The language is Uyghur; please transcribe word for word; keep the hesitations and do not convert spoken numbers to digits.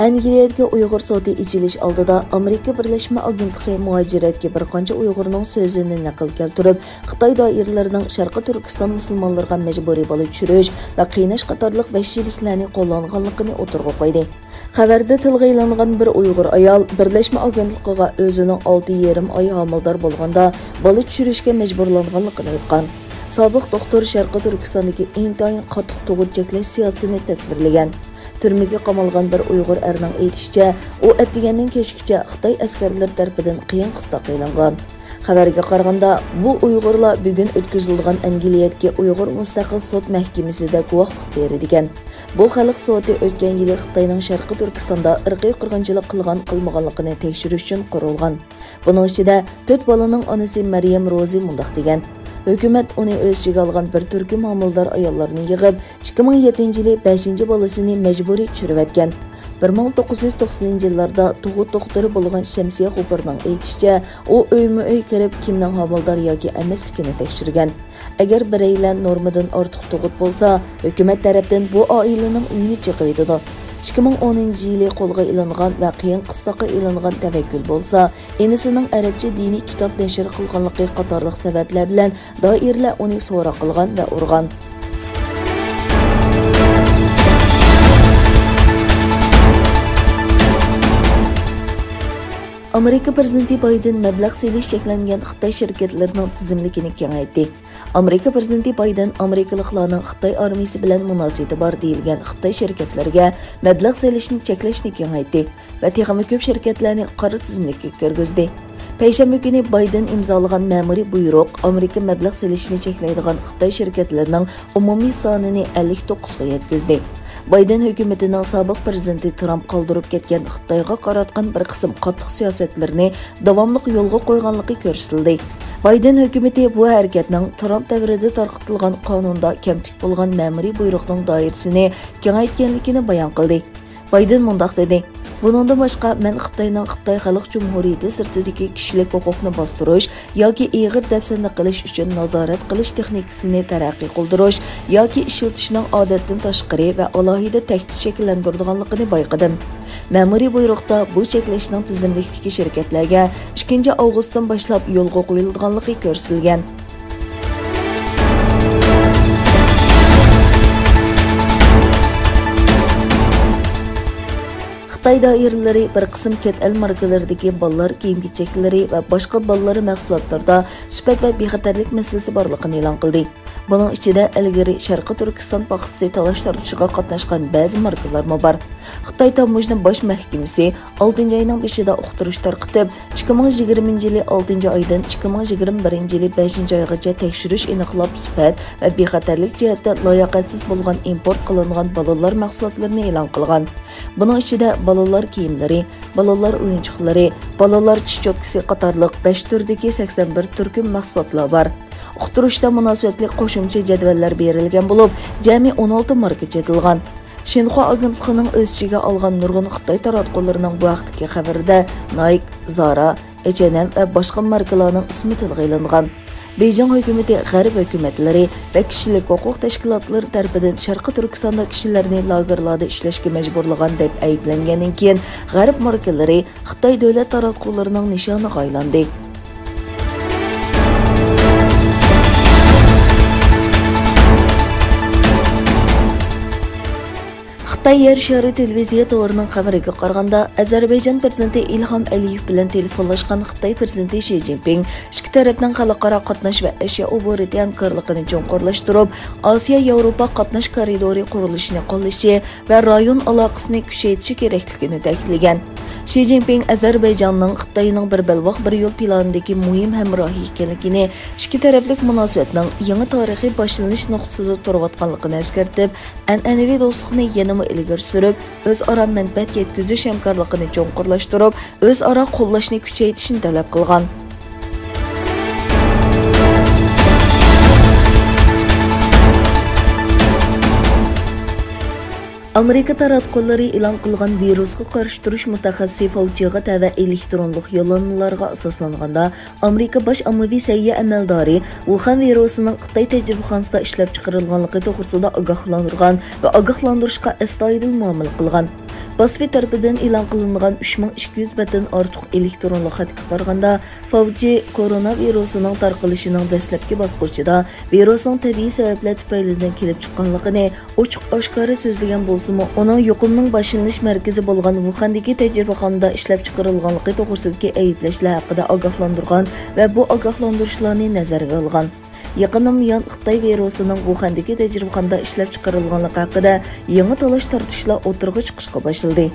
ئەنگلىيەدىكى ئۇيغۇر سوتى ئېچىلىش ئالدىدا ئامېرىكا بىرلەشمە ئاگېنتلىقى مۇھاجىرەتكە بىر قانچە ئۇيغۇرنىڭ سۆزىنى نەقىل كەلتۈرۈپ، خىتاي دائىرىلىرىنىڭ شەرقىي تۈركىستان مۇسۇلمانلىرىغا مەجبۇرىي بالا چۈشۈرۈش ۋە قىيناش قاتارلىق ۋەھشىيلىكلەرنى قوللانغانلىقىنى ئوتتۇرىغا قويدى. خەۋەردە تىلغا ئېلىنغان بىر ئۇيغۇر ئايال بىرلەشمە ئاگېنتلىقىغا ئۆزىنىڭ ئالتە يېرىم ئاي ھامىلىدار بولغاندا بالا چۈشۈرۈشكە مەجبۇرلانغانلىقىنى ئېيتقان. سابىق دوختۇر شەرقىي تۈركىستاندىكى ئىنتايىن قاتتىق تۇغۇت چەكلەش سىياسىتىنى تەسۋىرلىگەن. تۈرمىگە قامالغان بىر ئۇيغۇر ئەرنىڭ ئېيتىشىچە، ئۇ ئەتىگەننىڭ كەچكىچە خىتاي ئەسكەرلىرى تەرىپىدىن قىيىن قىستاققا ئېلىنغان. خەۋەرگە قارىغاندا، بۇ ئۇيغۇرلار بۈگۈن ئۆتكۈزۈلىدىغان ئەنگلىيەدىكى ئۇيغۇر مۇستەقىل سوت مەھكىمىسىدە گۇۋاھلىق بېرىدىكەن. بۇ خەلق سوتى ئۆتكەن يىلى خىتاينىڭ شەرقىي تۈركىستاندا ئىرقىي قىرغىنچىلىق قىلغان-قىلمىغانلىقىنى تەكشۈرۈش ئۈچۈن قۇرۇلغان. بۇنىڭ ئىچىدە تۆت بالىنىڭ ئانىسى مەريەم روزى مۇنداق دېگەن: ھۆكۈمەت ئۇنى ئۆز ئىچىگە ئالغان بىر تۈركۈم ھامىلىدار ئاياللارنى يىغىپ، ئىككى مىڭ يەتتىنچى يىلى بەشىنچى بالىسىنى مەجبۇرىي چۈشۈرۈۋەتكەن. بىر مىڭ توققۇز يۈز توقسىنىنچى يىللاردا تۇغۇت دوختۇرى بولغان شەمسىيە غوپۇرنىڭ ئېيتىشىچە، ئۇ ئۆيمۇ ئۆي كىرىپ، كىمنىڭ ھامىلىدار ياكى ئەمەسلىكىنى تەكشۈرگەن. ئەگەر بىرەيلەن نورمىدىن ئارتۇق تۇغۇت بولسا، ھۆكۈمەت تەرەپتىن بۇ ئائىلىنىڭ ئۆيىنى چېقىۋېتىدۇ. ئىككى مىڭ ئونىنچى يىلى قولغا ئېلىنغان ۋە قىيىن قىستاققا ئېلىنغان تەۋەككۈل بولسا، ئىنىسىنىڭ ئەرەبچە دىنىي كىتاب نەشر قىلغانلىقى قاتارلىق سەۋەبلەر بىلەن دائىرىلەر ئۇنى سوراق قىلغان ۋە ئۇرغان. ئامېرىكا پىرېزىدېنتى بايدېن مەبلەغ سېلىش چەكلەنگەن خىتاي شىركەتلىرىنىڭ تىزىملىكىنى كېڭەيتتى. ئامېرىكا پىرېزىدېنتى بايدېن ئامېرىكىلىقلارنىڭ خىتاي ئارمىيىسى بىلەن مۇناسىۋىتى بار دېيىلگەن خىتاي شىركەتلىرىگە مەبلەغ سېلىشنى چەكلەشنى كېڭەيتتى ۋە تېخىمۇ كۆپ شىركەتلەرنى قارا تىزىملىككە كىرگۈزدى. پەيشەنبە كۈنى بايدېن ئىمزالىغان مەمۇرىي بۇيرۇق ئامېرىكا مەبلەغ سېلىشنى چەكلەيدىغان خىتاي شىركەتلىرىنىڭ ئومۇمىي سانىنى ئەللىك توققۇزغا يەتكۈزدى. بايدېن ھۆكۈمىتىنىڭ سابىق پىرېزىدېنتى ترامپ قالدۇرۇپ كەتكەن خىتايغا قاراتقان بىر قىسىم قاتتىق سىياسەتلىرىنى داۋاملىق يولغا قويغانلىقى كۆرسىتىلدى. بايدېن ھۆكۈمىتى بۇ ھەرىكەتنىڭ ترامپ دەۋرىدە تارقىتىلغان قانۇندا كەمتۈك بولغان مەمۇرىي بۇيرۇقنىڭ دائىرىسىنى كېڭەيتكەنلىكىنى بايان قىلدى. بايدېن مۇنداق دېدى: بۇنىڭدىن باشقا، مەن خىتاينىڭ خىتاي خەلق جۇمھۇرىيىتى سىرتىدىكى كىشىلىك ھوقۇقنى باستۇرۇش ياكى ئېغىر دەپسەندە قىلىش ئۈچۈن نازارەت قىلىش تېخنىكىسىنى تەرەققىي قىلدۇرۇش ياكى ئىشلىتىشنىڭ ئادەتتىن تاشقىرى ۋە ئالاھىدە تەھدىت شەكىللەندۈرىدىغانلىقىنى بايقىدىم. مەمۇرىي بۇيرۇقتا بۇ چەكلەشنىڭ تىزىملىكتىكى شىركەتلەرگە ئىككىنچى ئاۋغۇستتىن باشلاپ يولغا قويۇلىدىغانلىقى كۆرسىتىلگەن. خىتاي دائىرىلىرى بىر قىسىم چەت ئەل ماركىلىرىدىكى بالىلار كىيىم-كېچەكلىرى ۋە باشقا بالىلار مەھسۇلاتلىرىدا سۈپەت ۋە بىخەتەرلىك مەسىلىسى بارلىقىنى ئېلان قىلدى. بۇنىڭ ئىچىدە ئىلگىرى شەرقىي تۈركىستان پاختىسى تالاش-تارتىشىغا قاتناشقان بەزى ماركىلارمۇ بار. خىتاي تاموژنا باش مەھكىمىسى ئالتىنچى ئاينىڭ بېشىدا ئۇقتۇرۇش تارقىتىپ، ئىككى مىڭ يىگىرمىنچى يىلى ئالتىنچى ئايدىن ئىككى مىڭ يىگىرمە بىرىنچى يىلى بەشىنچى ئايغىچە تەكشۈرۈش ئېنىقلاپ، سۈپەت ۋە بىخەتەرلىك جەھەتتە لاياقەتسىز بولغان ئىمپورت قىلىنغان بالىلار مەھسۇلاتلىرىنى ئېلان قىلغان. بۇنىڭ ئىچىدە بالىلار كىيىملىرى، بالىلار ئويۇنچۇقلىرى، بالىلار چېچوتكىسى قاتارلىق بەش تۈردىكى سەكسەن بىر تۈركۈم مەھسۇلاتلار بار. ئۇقتۇرۇشتا مۇناسىۋەتلىك قوشۇمچە جەدۋەللەر بېرىلگەن بولۇپ، جەمئىي ئون ئالتە ماركا چېتىلغان. شىنخۇا ئاگېنتلىقىنىڭ ئۆز ئىچىگە ئالغان نۇرغۇن خىتاي تاراتقۇلىرىنىڭ بۇ ھەقتىكى خەۋىرىدە نايك، زارا، ئېچ ئەن ئېم ۋە باشقا ماركىلارنىڭ ئىسمى تىلغا ئېلىنغان. بېيجىڭ ھۆكۈمىتى غەرب ھۆكۈمەتلىرى ۋە كىشىلىك ھوقۇق تەشكىلاتلىرى تەرىپىدىن شەرقىي تۈركىستاندا كىشىلەرنى لاگېرلاردا ئىشلەشكە مەجبۇرلىغان دەپ ئەيىبلەنگەندىن كېيىن، غەرب ماركىلىرى خىتاي دۆلەت تاراتقۇلىرىنىڭ نىشانىغا ئايلاندى. خىتاي يەر شارى تېلېۋىزىيە تورىنىڭ خەۋىرىگە قارىغاندا، ئەزەربەيجان پىرېزىدېنتى ئىلھام ئەلىيېۋ بىلەن تېلېفونلاشقان خىتاي پىرېزىدېنتى شى جىنپىڭ ئىككى تەرەپنىڭ خەلقئارا قاتناش ۋە ئەشيا ئوبوروتى ھەمكارلىقىنى چوڭقۇرلاشتۇرۇپ، ئاسىيا ياۋروپا قاتناش كارىدورى قۇرۇلۇشىنى قوللىشى ۋە رايون ئالاقىسىنى كۈچەيتىشى كېرەكلىكىنى تەكىتلىگەن. شى جىنپىڭ ئەزەربەيجاننىڭ خىتاينىڭ بىر بەلباغ بىر يول پىلانىدىكى مۇھىم ھەمراھى ئىكەنلىكىنى، ئىككى تەرەپلىك مۇناسىۋەتنىڭ يېڭى تارىخىي باشلىنىش نۇقتىسىدا تۇرۇۋاتقانلىقىنى ئەسكەرتىپ، ئەنئەنىۋى دوستلۇقنى يەنىمۇ ئىلگىرى سۈرۈپ، ئۆزئارا مەنپەئەت يەتكۈزۈش ھەمكارلىقىنى چوڭقۇرلاشتۇرۇپ، ئۆزئارا قوللاشنى كۈچەيتىشنى تەلەپ قىلغان. ئامېرىكا تاراتقۇلىرى ئېلان قىلغان ۋىرۇسقا قارشى تۇرۇش مۇتەخەسسىسى فاۋچىغا تەۋە ئېلېكترونلۇق يوللانمىلارغا ئاساسلانغاندا، ئامېرىكا باش ئاممىۋى سەھىيە ئەمەلدارى ۋۇخەن ۋىرۇسىنىڭ خىتاي تەجرىبىخانىسىدا ئىشلەپچىقىرىلغانلىقى توغرىسىدا ئاگاھلاندۇرغان ۋە ئاگاھلاندۇرۇشقا ئەستايىدىل مۇئامىلە قىلغان. باسفى تەرىپىدىن ئېلان قىلىنغان ئۈچ مىڭ ئىككى يۈز بەتتىن ئارتۇق ئېلېكترونلۇق خەتكە قارىغاندا، فاۋچى كورونا ۋىرۇسىنىڭ تارقىلىشىنىڭ دەسلەپكى باسقۇچىدا ۋىرۇسنىڭ تەبىئىي سەۋەبلەر تۈپەيلىدىن كېلىپ چىققانلىقىنى ئوچۇق-ئاشكارا سۆزلىگەن بولسىمۇ، ئۇنىڭ يۇقۇمنىڭ باشلىنىش مەركىزى بولغان ۋۇخەندىكى تەجرىبىخانىدا ئىشلەپچىقىرىلغانلىقى توغرىسىدىكى ئەيىبلەشلەر ھەققىدە ئاگاھلاندۇرغان ۋە بۇ ئاگاھلاندۇرۇشلارنى نەزەرگە ئالغان. يېقىندىن بۇيان خىتاي ۋىرۇسىنىڭ ۋۇخەندىكى تەجرىبىخانىدا ئىشلەپچىقىرىلغانلىقى ھەققىدە يېڭى تالاش-تارتىشلار ئوتتۇرىغا چىقىشقا باشلىدى.